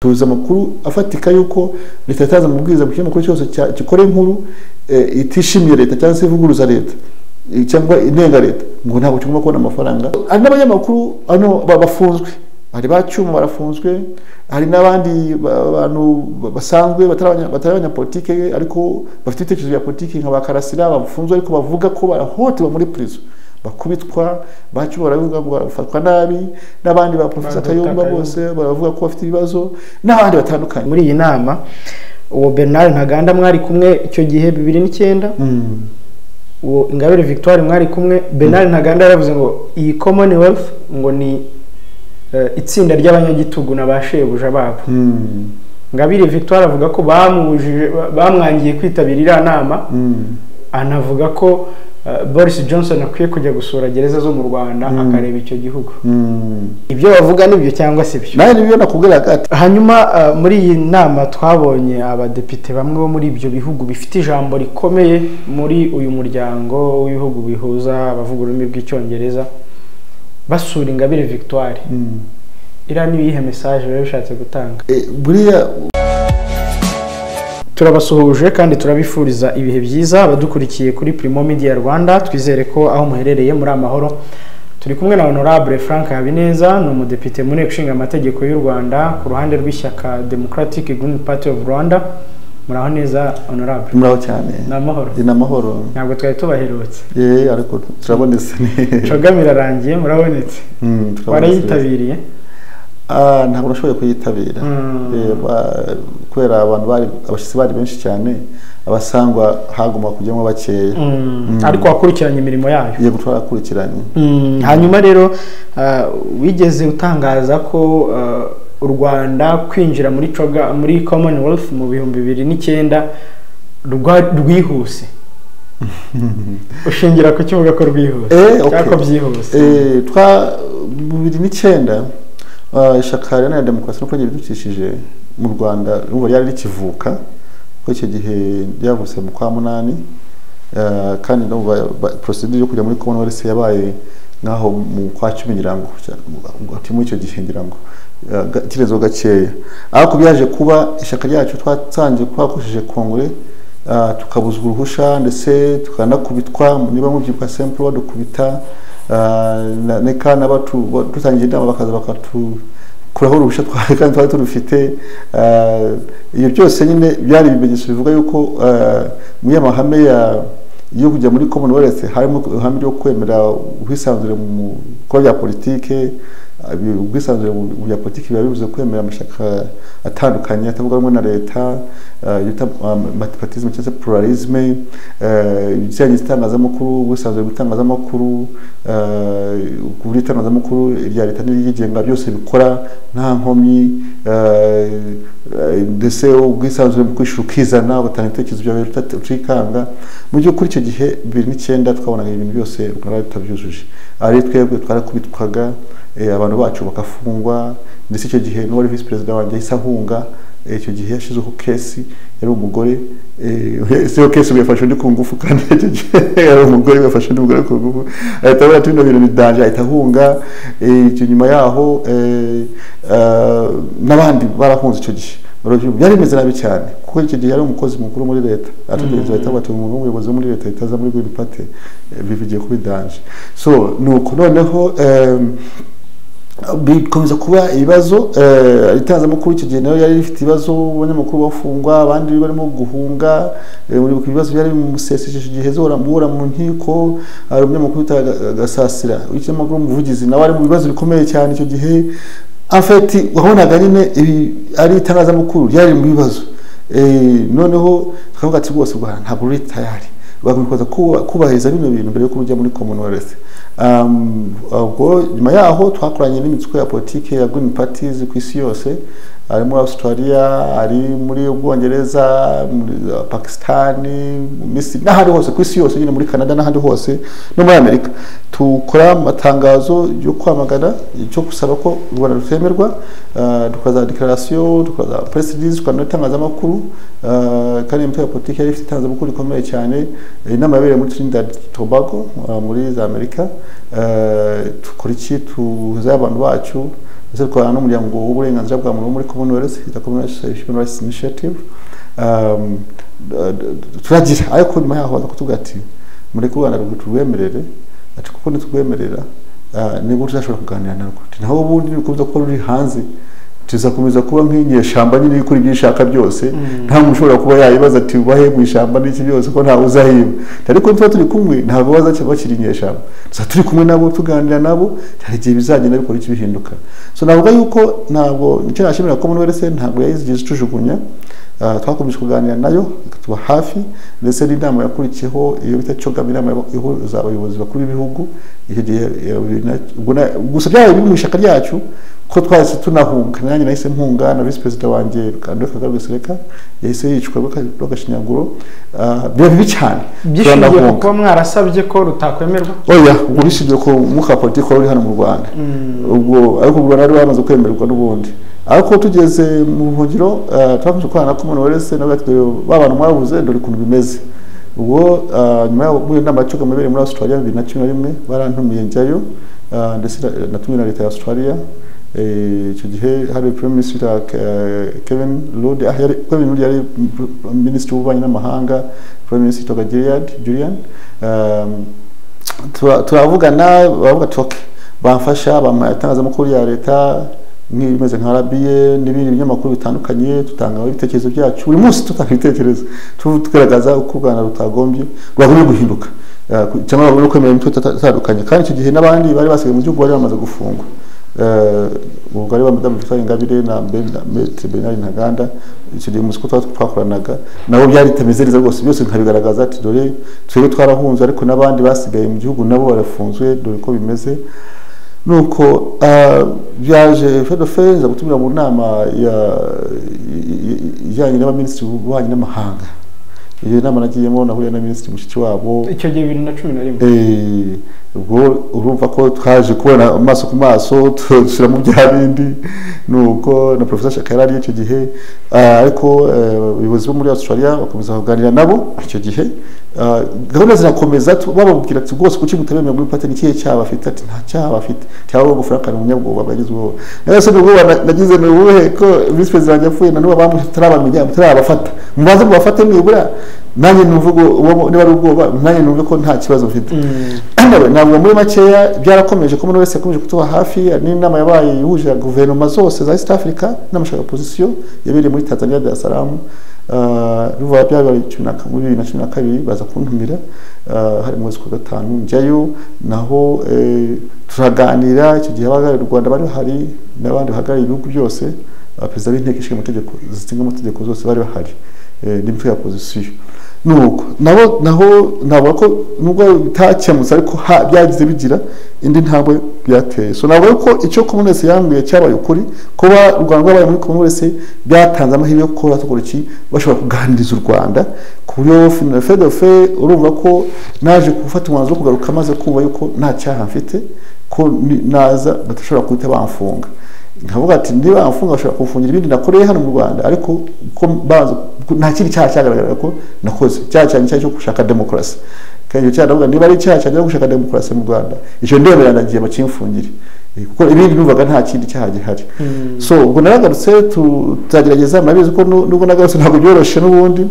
Tuzi amakuru afatika yuko leta yatanze amabwiriza mu kinyamakuru cyose gikora inkuru itishimiye leta cyangwa se ivuguruza leta cyangwa inenga leta, ngo ntabwo kigomba kubona amafaranga. Hari n'abanyamakuru hano bafunzwe, hari ba Cyuma barafunzwe, hari n'abandi bantu basanzwe batari abanyapolitike ariko bafite ibitekerezo bya politiki nka ba Karasira bafunzwe, ariko bavuga ko barahohoterwa muri prison, bakubitwa, ba Cyuma baravuga ngo barafatwa nabi, n'abandi ba Professor Kayumba bose baravuga ko bafite ibibazo, n'abandi batandukanye. Muri iyi nama uwo Bernard Ntaganda mwari kumwe icyo gihe 2009, uwo Ingabire Victoire mwari kumwe. Bernard Ntaganda yaravuze ngo iyi Commonwealth ngo ni itsinda ry'abanyagitugu na ba shebuja babo. Ingabire Victoire avuga ko bamwangiye kwitabira iriya nama, anavuga ko Boris Johnson akwiye kujya gusura gereza zo mu Rwanda akareba icyo gihugu. Ibyo bavuga nibyo cyangwa si byo? Nawe nibyo nakubwiraga. Hanyuma muri iyi nama twabonye abadepite bamwe bo muri ibyo bihugu bifite ijambo rikomeye muri uyu muryango w'ibihugu bihuza abavuga ururimi rw'Icyongereza basura Ingabire Victoire. Iriya ni iyihe message biba bishatse gutanga? Buriya turabasuhuje kandi turabifuriza ibihe byiza abadukurikiye kuri Primo Media Rwanda. Twizere ko aho muherereye muri amahoro. Turi kumwe na Honorable Frank Habineza, ni umudepite mu nteko ishinga amategeko y'u Rwanda ku ruhande rw'ishyaka Democratic Green Party of Rwanda. Muraho neza Honorable? Muraho cyane. Ni amahoro? Ni amahoro. Ntabwo twari tubaherutse. Ariko turabonetse. CHOGM irarangiye, murabonetse. Warayitabiriye? Ntabwo nashoboye kuyitabira kubera abantu bari abashyitsi bari benshi cyane, abasangwa hagomba kujyamo bakeya. Ariko wakurikiranye imirimo yayo? Yego, twarakurikiranye. Hanyuma rero wigeze utangaza ko u Rwanda kwinjira muri CHOGM, muri Commonwealth mu 2009 rwihuse. Ushingira ku kivuga ko rwihuse cyangwa ko byihuse? Twa 2009 ishyaka riharanira demokarasi no kurengera ibidukikije mu Rwanda ryari rikivuka, kuko icyo gihe ryavutse mu kwa 8, kandi procedure yo kujya muri Commonwealth yabaye nkaho mu kwa 10 ngira ngo, muri icyo gihe ngira ngo kirezo gakeya. Ariko byaje kuba ishyaka ryacu twatangiye twakoresheje kongere, tukabuzwa uruhusha ndetse tukanakubitwa, niba mubyibuka Sempro badukubita, neka n'abatu dutangiye inama bakaza bakatukuraho uruhusha twari kandi twari turufite. Ibyo byose nyine byari ibimenyetso bivuga yuko muri amahame yo kujya muri Commonwealth harimo ihame ryo kwemera ubwisanzure mu bikorwa bya politike. Ubwisanzure mu bya politiki biba bivuze kwemera amashyaka atandukanye atavuga rumwe na leta, bita multipartisme cyangwa se pluralisme, ibijyanye n'itangazamakuru, ubwisanzure bw'itangazamakuru, kuri itangazamakuru rya leta n'iryigenga byose bikora nta nkomyi, ndetse ubwisanzure mu kwishyura ukizana ugatanga ibitekerezo byawe utikanga. Mu by'ukuri icyo gihe 2009 twabonaga ibintu byose u Rwanda rutabyujuje, ari twebwe twarakubitwaga, abantu bacu bakafungwa, ndetse icyo gihe n'uwari vice perezida wanjye yahise ahunga. Icyo gihe yashyizeho kesi, yari umugore, siyo kesi yafashe undi ku ngufu, kandi icyo gihe yari umugore yafashe undi mugore ku ngufu, ahita abona ati bino bintu ni danger, ahita ahunga. Icyo nyuma yaho n'abandi barahunze icyo gihe. Byari bimeze nabi cyane kuko icyo gihe yari umukozi mukuru muri leta, ategereza bahita bati umuntu w'umuyobozi wo muri leta itaza muri Green Party, bigiye kuba danger. So nuko noneho bikomeza kuba ibibazo. Itangazamakuru icyo gihe nayo yari rifite ibibazo, abanyamakuru bafungwa, abandi barimo guhunga, muri ibibazo byari bimusesesheje icyo gihe zora muhura mu nkiko. Hari umunyamakuru witwa Gasasira w'ikinyamakuru Umuvugizi, nawe ari mu bibazo bikomeye cyane icyo gihe. En fait wabonaga nyine ari itangazamakuru ryari mu bibazo. Noneho tukavuga ati rwose u Rwanda ntabwo ruri tayari, bakomeza kubahiriza bino bintu mbere yo kujya muri Commonwealth. Ubwo nyuma yaho twakoranye n'imitwe ya politike ya Green Parties ku isi yose, ari muri Australia, ari muri Ubwongereza, muri Pakistan, Misiri n'ahandi hose ku isi yose nyine, muri Canada n'ahandi hose no muri Amerika. Tukora amatangazo yo kwamagana cyo gusaba ko u Rwanda rutemerwa, dukoza declaration, dukoza press release, tukana itangazamakuru, kandi imitwe ya politike yari ifite itangazamakuru rikomeye cyane. Inama yabereye muri Trinidad Tobago muri za Amerika, tukora iki, tuhuza abantu bacu Ndetse dukorana n'umuryango w'uburenganzira bwa muntu wo muri Commonwealth, yitwa Commonwealth Human Rights Initiative. Turagira, ariko nyuma yaho baza kutubwira ati mureke u Rwanda turwemerere, ati kuko nitugwemerera nibwo tuzashobora kuganira narwo. Naho ubundi nibikomeza kuba ruri hanze tuzakomeza kuba nk'inyeshyamba nyine ikora ibyo ishaka byose, nta muntu ushobora kuba yayibaza ati ubahe mu ishyamba n'iki byose ko ntawe uzahiba. Ariko tuba turi kumwe ntabwo bazaca bakiri inyeshyamba, tuza turi kumwe nabo tuganira nabo, hari igihe bizagenda bikora iki bihinduka. So navuga yuko ntabwo nicyo nashimira ko muri wese ntabwo yayizigeze tujugunya. Twakomeje kuganira nayo tuba hafi, ndetse n'inama yakurikiyeho iyo bita CHOGM, inama ihuza abayobozi bakuru b'ibihugu icyo gihe gusa byari biri mu ishyaka ryacu ko twahise tunahunga. Nanjye nahise mpunga na vice perezida wanjye André Kagame Rwesereka yahise yicwa rw'agashinyaguro. Biba bibi cyane byishingiye ku kuba mwarasabye ko rutakwemerwa. Oya, ubwo bishingiye ku mwuka wa politiki wari uri hano mu Rwanda ubwo, ariko ubwo rwari rwamaze kwemerwa n'ubundi. Ariko tugeze mu buhungiro twakomeje gukorana na Commonwealth, nabo bati ba bantu mwabuze dore ukuntu bimeze. Ubwo nyuma yo inama ya CHOGM yabereye muri Australia 2011 barantumiye njyayo, ndetse natumiwe na leta ya Australia. Icyo gihe hari Prime Minister Kevin Rudd, Kevin Rudd yari Minisitiri w'Ububanyi n'Amahanga, Prime Minister yitwaga Julian. Turavugana baravuga ati okay, bamfasha bampa itangazamakuru ya leta nk'ibimeze nka RBA n'ibindi binyamakuru bitandukanye, tutanga ibitekerezo byacu buri munsi, tutanga ibitekerezo tugaragaza uko u Rwanda rutagombye rwagombye guhinduka cyangwa rwagombye kwemera imitwe itandukanye. Kandi icyo gihe n'abandi bari basigaye mu gihugu bari bamaze gufungwa, ubwo ari ba Madame Victoire Ingabire na Maître Bernard Ntaganda. Icyo gihe umunsi ko twakoranaga nabo byari bitameze neza rwose, byose nkabigaragaza ati dore twebwe twarahunze ariko n'abandi basigaye mu gihugu nabo barafunzwe, dore ko bimeze. Nuko byaje fedofe nza gutumira mu nama ijyanye n'abaminisitiri b'ububanyi n'amahanga. Iyo nama nagiyemo nahuriye na Minisitiri Mushikiwabo icyo gihe 2011. Ubwo urumva ko twaje kubona amaso ku maso tushyira mu bya bindi. Nuko na Professor Shaka yari icyo gihe, ariko abayobozi bo muri Australia bakomeza kuganira nabo icyo gihe. Gahunda zirakomeza, bababwira ati rwose kuki mutabemera muri pate, ni ikihe cyaha bafite? Ati nta cyaha bafite, cyangwa ngo Frank ni umunyabwoba bwagize ubwoba. Nawe se ubwoba nagize ni ubuhe ko vice president wanjye yapfuye na n'ubu bamutarabamenya mutarabafata, mubanze mubafate nibura nanjye numve niba ari ubwoba, nanjye numve ko nta kibazo mfite. Ntabwo muri makeya byarakomeje ko umuntu wese yakomeje kutuba hafi. N'inama yabaye ihuje guverinoma zose za East Africa n'amashaka opposition yabereye muri Tanzania, Dar es Salaam, ruva byabaye muri 2012 baza kuntumira, hari mu kwezi kwa 5 njyayo, naho turaganira. Icyo gihe abahagarariye u Rwanda bari bahari n'abandi bahagarariye ibihugu byose, abaperezida b'inteko ishinga amategeko zishinga amategeko zose bari bahari, n'imitwe ya opposition. Nuko nabo naho navuga ko nubwo bitakemutse ariko byagize bigira indi ntambwe byateye. So navuga ko icyo Commonwealth yambwiye cyabaye ukuri, kuba u Rwanda rwabaye muri Commonwealth byatanze amahirwe yo gukora tukora iki bashobora kuganiriza u Rwanda ku buryo fedofe. Urumva ko naje gufata umwanzuro wo kugaruka maze kumva yuko nta cyaha mfite, ko naza badashobora guhita bamfunga. Nkavuga ati niba bamfunga bashobora kumfungira ibindi nakoreye hano mu Rwanda, ariko ko baza nta kindi cyaha cyagaragara ko nakoze, cyaha cyanjye cyo gushaka demokarasi. Kandi icyo cyaha ndavuga niba ari icyaha cyanjye cyo gushaka demokarasi mu Rwanda, icyo ndemera ndagiye bakimfungire, kuko ibindi numvaga nta kindi cyaha gihari. So ubwo naragarutse tuzagerageza, murabizi ko nubwo nagarutse ntabwo byoroshye n'ubundi.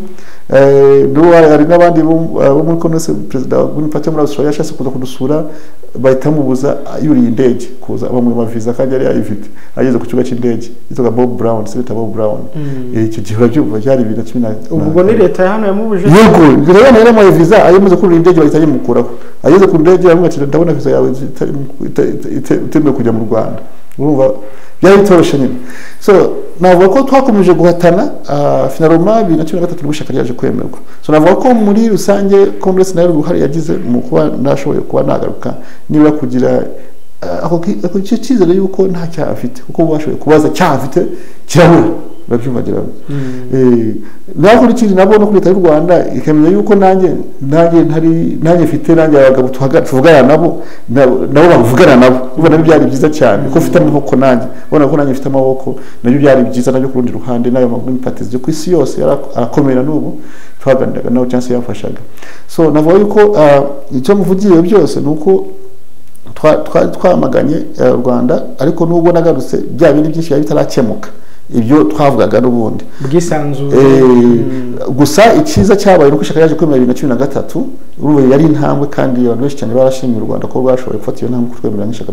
Hari n'abandi bo muri Congress, perezida wa Green Party muri Australia yashatse kuza kudusura, bahita bamubuza yuriye indege kuza, bamwima visa kandi yari yayifite. Ageze ku kibuga cy'indege yitwaga Bob Brown, Senator Bob Brown. Icyo gihe urabyumva byari 2010. Ubwo ni leta ya hano yamubuje? Yego, rero yari yamuhaye visa, ayamaze kurira indege bahita yimukuraho. Ageze ku ndege aramubwira ati ndabona visa yawe itemewe kujya mu Rwanda. Urumva byari bitoroshye nyine. So navuga ko twakomeje guhatana, finaloma 2013 nibwo ishyaka ryaje kwemerwa. So navuga ko muri rusange Congress nayo uruhare yagize mu kuba nashoboye kuba nagaruka, nibura kugira ako cyizere yuko nta cyaha afite, kuko bashoboye kubaza cyaha afite kirabura, urabyumva ngira ngo. Naho n'ikindi nabo no kuri leta y'u Rwanda ikamenya yuko nanjye ntari nanjye mfite nanjye abagabo tuvugana nabo, nabo bavugana nabo, urumva nabyo byari byiza cyane ko mfite amaboko nanjye, ubona ko nanjye mfite amaboko, nabyo byari byiza nabyo ku rundi ruhande. N'ayo Green Parties yo ku isi yose arakomera n'ubu twaganiraga nabo cyangwa se yafashaga. So navuga yuko icyo muvugiye byose ni uko Twamaganye u Rwanda, ariko nubwo nagarutse bya bindi byinshi byari bitarakemuka ibyo twavugaga n'ubundi bwisanzure. Gusa icyiza cyabaye nuko ishyaka yaje kwemera 2013, urumva yari intambwe, kandi abantu benshi cyane barashimiye u Rwanda ko rwashoboye gufata iyo ntambwe kutwemerera nk'ishyaka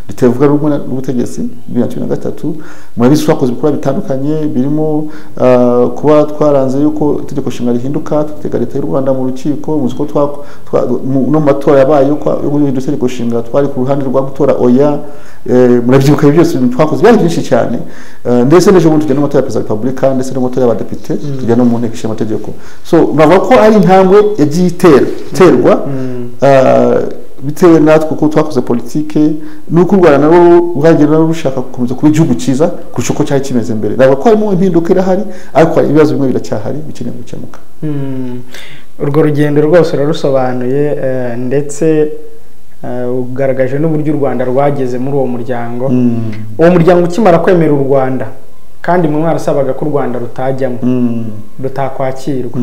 ritavuga rumwe n'ubutegetsi. 2013 murabizi twakoze ibikorwa bitandukanye birimo kuba twaranze yuko itegeko nshinga rihinduka, tutega leta y'u Rwanda mu rukiko, muzi ko no mu matora yabaye yo guhindura itegeko nshinga twari ku ruhande rwa gutora oya. Murabyibuka ibyo byose ibintu twakoze byari byinshi cyane, ndetse n'ejo bundi tujya no mu matora ya perezida wa repubulika, ndetse no mu matora y'abadepite, tujya no mu nteko ishinga amategeko. So navuga ko ari intambwe yagiye iterwa bitewe natwe uko twakoze politike n'uko u Rwanda narwo rwagiye rushaka gukomeza kuba igihugu cyiza kurusha uko cyari kimeze mbere. Navuga ko harimo impinduka irahari, ariko hari ibibazo bimwe biracyahari bikeneye gukemuka. Urwo rugendo rwose rurarusobanuye, ndetse ugaragaje n'uburyo u Rwanda rwageze muri uwo muryango. Uwo muryango ukimara kwemera u Rwanda, kandi mwe mwarasabaga ko u Rwanda rutajyamo, rutakwakirwa,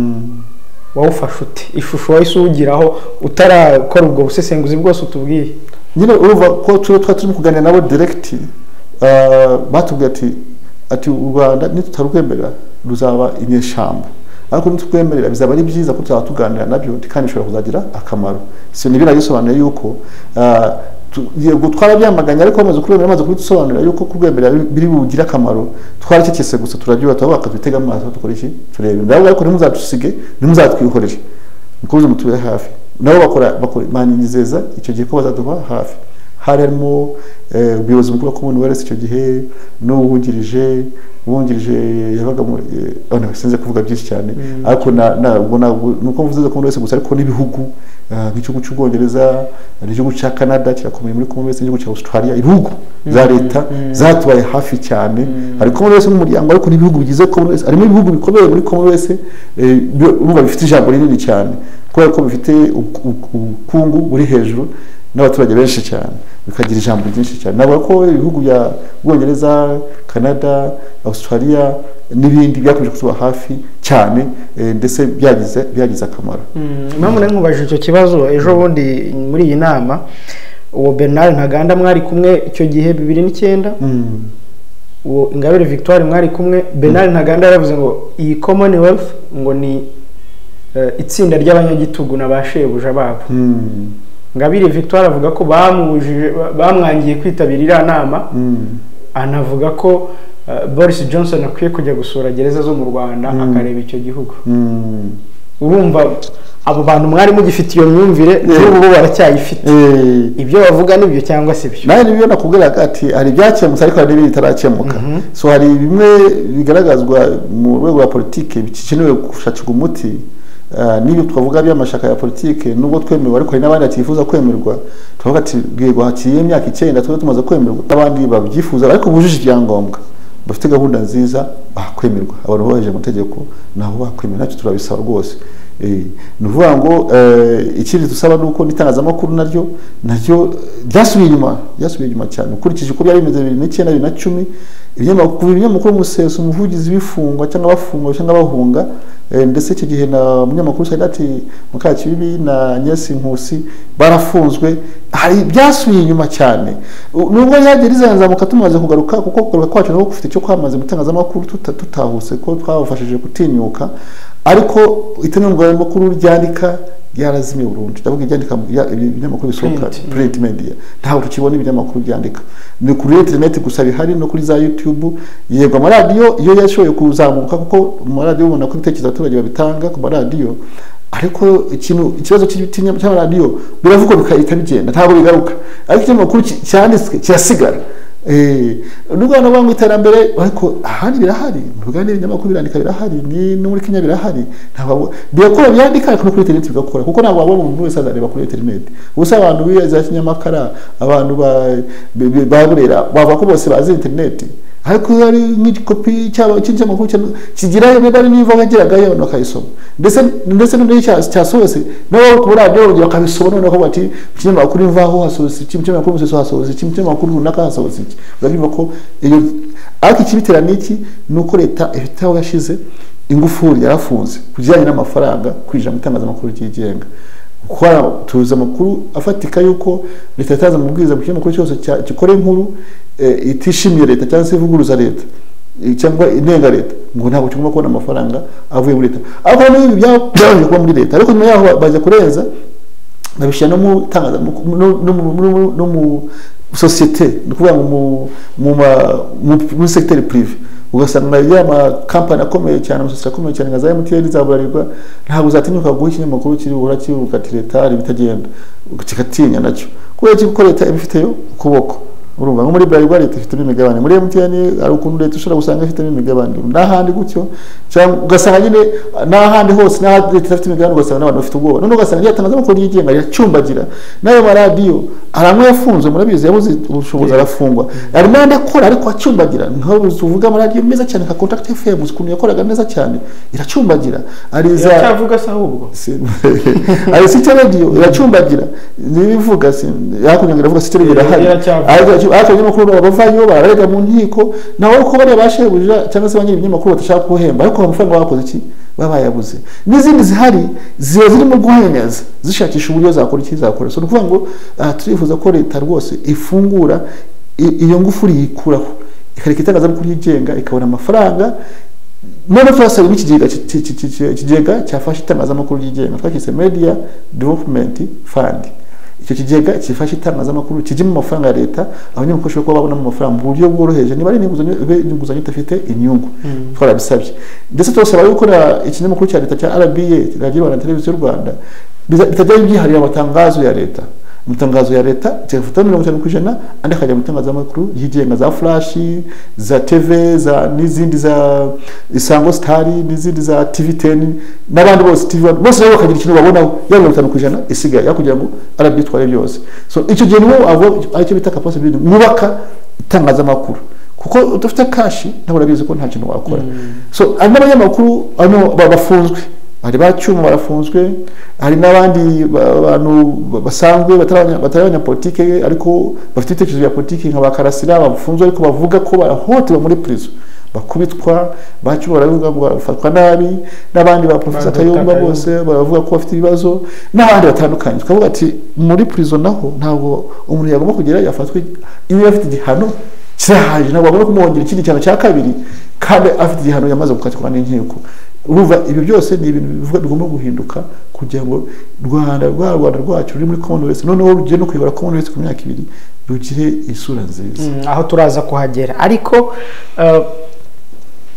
wawufashe ute? Ishusho wahise uwugiraho utarakora ubwo busesenguzi bwose utubwiye? Nyine urumva ko tuba turimo kuganira nabo direct, batubwiye ati u Rwanda nitutarwemerera ruzaba inyeshyamba, ariko nitutwemerera bizaba ari byiza ko tuzaba tuganira nabyo kandi bishobora kuzagira akamaro. So nibyo nagisobanuye yuko yego twarabyamaganye, ariko bamaze kurwemera, bamaze kubidusobanurira yuko kurwemerera biri bugire akamaro, twaracecetse gusa turabyuba turavuga twitega amaso dukora iki turebe. Ndavuga ariko ntimuzadusige, ntimuzatwihorere, mukomeze mutube hafi. Nabo bakora banyizeza icyo gihe ko bazaduha hafi. Hari harimo ubuyobozi bukuru bwa Commonwealth icyo gihe n'uwungirije yabaga sinze kuvuga byinshi cyane, ariko nuko mvuze Commonwealth gusa, ariko n'ibihugu nk'igihugu cy'Ubwongereza, n'igihugu cya Canada kirakomeye muri Commonwealth, n'igihugu cya Australia, ibihugu za leta zatubaye hafi cyane. Hari Commonwealth nk'umuryango, ariko n'ibihugu bigize Commonwealth, harimo ibihugu bikomeye muri Commonwealth, urumva bifite ijambo rinini cyane kubera ko bifite ubukungu buri hejuru n'abaturage benshi cyane, bikagira ijambo ryinshi cyane. Navuga ko ibihugu bya Bwongereza, Canada, Australia n'ibindi byakomeje kutuba hafi cyane, ndetse byagize akamaro. Impamvu nari nkubajije icyo kibazo, ejo bundi muri iyi nama uwo Bernard Ntaganda mwari kumwe icyo gihe 2009, uwo Ingabire Victoire mwari kumwe, Bernard Ntaganda yaravuze ngo iyi Commonwealth ngo ni itsinda ry'abanyagitugu na ba shebuja babo. Ingabire Victoire avuga ko bamwangiye kwitabira iriya nama, anavuga ko Boris Johnson akwiye kujya gusura gereza zo mu Rwanda akareba icyo gihugu. Urumva abo bantu mwari mugifite iyo myumvire, n'ubu bo baracyayifite. Ibyo bavuga nibyo cyangwa si byo? Nawe nibyo nakubwiraga ati hari ibyakemutse ariko hari n'ibindi bitarakemuka. So hari bimwe bigaragazwa mu rwego rwa politike bikenewe gushakirwa umuti, n'ibyo twavuga by'amashaka ya politike nubwo twemewe, ariko hari n'abandi batifuza kwemerwa. Twavuga ati bwirwa haciye imyaka 9 twe tumaze kwemerwa, n'abandi babyifuza ariko bujuje ibyangombwa, bafite gahunda nziza bakwemerwa, abantu bubahirije amategeko nabo bakwemerwa, ntacyo turabisaba rwose. Ni ukuvuga ngo ikindi dusaba nuko n'itangazamakuru naryo ryasubiye inyuma cyane ukurikije uko byari bimeze 2009 2010. Ibinyamakuru Umuseso, Umuvugizi bifungwa cyangwa bafungwa cyangwa bahunga, ndetse icyo gihe na munyamakuru Saidati Mukakibibi na Agnes Nkusi barafunzwe. Hari byasubiye inyuma cyane nubwo yagiye rizanzamuka tumaze kugaruka, kuko kugaruka kwacu nako gufite icyo kwamaze mu itangazamakuru tutahuse ko twabafashije gutinyuka, ariko itangazamakuru ryandika ryarazimye burundu. Ndavuga ibyandika ibinyamakuru bisohoka print media, ntabwo tukibona ibinyamakuru byandika, ni kuri internet gusa bihari no kuri za YouTube. Yego amaradiyo iyo yashoboye kuzamuka, kuko mu maradiyo ubona ko ibitekerezo abaturage babitanga ku maradiyo, ariko ikibazo cy'amaradiyo biravugwa bikahita bigenda, ntabwo bigaruka, ariko ikinyamakuru cyanditswe kirasigara. Nubwo abantu banga iterambere, ariko ahandi birahari, mu Rwanda ibinyamakuru birandika birahari, no muri Kenya birahari, ntabwo birakora byandika, ariko no kuri internet bigakora, kuko ntabwo wabona umuntu wese azareba kuri internet. Ubusa abantu biza Kinyamakara, abantu ba Burera bavuga ko bose bazi internet, ariko ari nk'ikopi cy'amakuru kigira niba ari niva yageragayo abantu bakayisoma, ndetse n'undi cyasohotse nabo ku radiyo bakabisoma, noneho bakavuga ati ikinyamakuru Imvaho hasohotse iki, ikinyamakuru Umuseso hasohotse iki, ikinyamakuru runaka hasohotse iki. Urabyumva ko iyo, ariko ikibitera n'iki ni uko leta ifite aho yashize ingufuri, yarafunze ku kijyanye n'amafaranga kwinjira mu itangazamakuru ryigenga. Kuko tuzi amakuru afatika yuko leta yatanze amabwiriza mu kinyamakuru cyose gikora inkuru itishimiye leta cyangwa se ivuguruza leta cyangwa inenga leta, ngo ntabwo kigomba kubona amafaranga avuye muri leta. Ariko n'ibi byabanje kuba muri leta, ariko nyuma yaho bajya kurenza babishyira no mu itangazamakuru no mu sosiyete, ni ukuvuga ngo muri secteur privé. Ugasanga ya makampani akomeye cyane, amasosiyete akomeye cyane nka za MTN, za Bralirwa, ntabwo uzatinyuka guha ikinyamakuru kiri buhora kivuga ati leta hari ibitagenda, kigatinya nacyo kubera ko leta ibifiteyo ukuboko. Urumva nko muri Bralirwa leta ifitemo imigabane, muri MTN hari ukuntu leta ushobora gusanga ifitemo imigabane n'ahandi gutyo, cyangwa ugasanga nyine n'ahandi hose n'aho leta ifite imigabane, ugasanga n'abantu bafite ubwoba. None ugasanga ryatangazamakuru ryigenga riracumbagira, n'ayo maradiyo hari amwe yafunzwe, murabizi yabuze ubushobozi arafungwa, hari n'andi akora ariko acumbagira. Nkaho tuvuga amaradiyo meza cyane nka Contact FM, ukuntu yakoraga neza cyane iracumbagira, ari za iracyavuga se ahubwo ari City Radio iracumbagira, nibivuga hakurya ngo iravuga City Radio irahari, ariko abanyamakuru bavayo bararega mu nkiko, nawe ko bariya bashebuja cyangwa se abanyiri ibinyamakuru batashaka kuhemba, ariko amafaranga bakoze iki babayabuze. N'izindi zihari ziba zirimo guhenyaza zishakisha uburyo zakora iki zakora. So ni ukuvuga ngo turifuza ko leta rwose ifungura iyo ngufuri yikuraho, ikareka itangazamakuru yigenga ikabona amafaranga. None twasabye n'ikigega ikigega cyafasha itangazamakuru ryigenga, twakise Media Development Fund. Icyo kigega kifasha itangazamakuru kijyemo amafaranga ya leta, abanyamakuru bashobora kuba babonamo amafaranga mu buryo bworoheje, niba ari n'inguzanyo idafite inyungu. Twarabisabye, ndetse turasaba yuko ikinyamakuru cya leta cya RBA, Radiyo Rwanda Televiziyo Rwanda, bitajya byiharira amatangazo ya leta. Amatangazo ya leta kigafata 50%, andi akajya mu itangazamakuru yigenga, za Flash, za TV, za n'izindi za Isango Star, n'izindi za TV10 n'abandi bose, TV bose nabo bakagira ikintu babonaho, ya 50% isigaye kugira ngo arabyitware byose. So icyo gihe niwo abo aricyo bita capacity building, mwubaka itangazamakuru, kuko udafite cash ntabwo urabizi ko nta kintu wakora. So hari n'abanyamakuru hano bafunzwe, hari ba Cyuma barafunzwe, hari n'abandi bantu basanzwe batari abanyapolitike ariko bafite ibitekerezo bya politiki nka ba Karasira bafunzwe, ariko bavuga ko barahohoterwa muri prison, bakubitwa, ba Cyuma baravuga ngo bafatwa nabi, n'abandi ba Professor Kayumba bose baravuga ko bafite ibibazo, n'abandi batandukanye. Tukavuga ati muri prison naho ntabwo umuntu yagomba kugera yafatwe iyo afite igihano kirahagije, ntabwo bagomba kumwongera ikindi gihano cya kabiri kandi afite igihano yamaze gukatirwa n'inkiko. Urumva ibyo byose ni ibintu bigomba guhinduka kugira ngo Rwanda rwa Rwanda rwacu ruri muri Commonwealth, noneho rugiye no kuyobora Commonwealth ku myaka 2, rugire isura nziza. Aho turaza kuhagera, ariko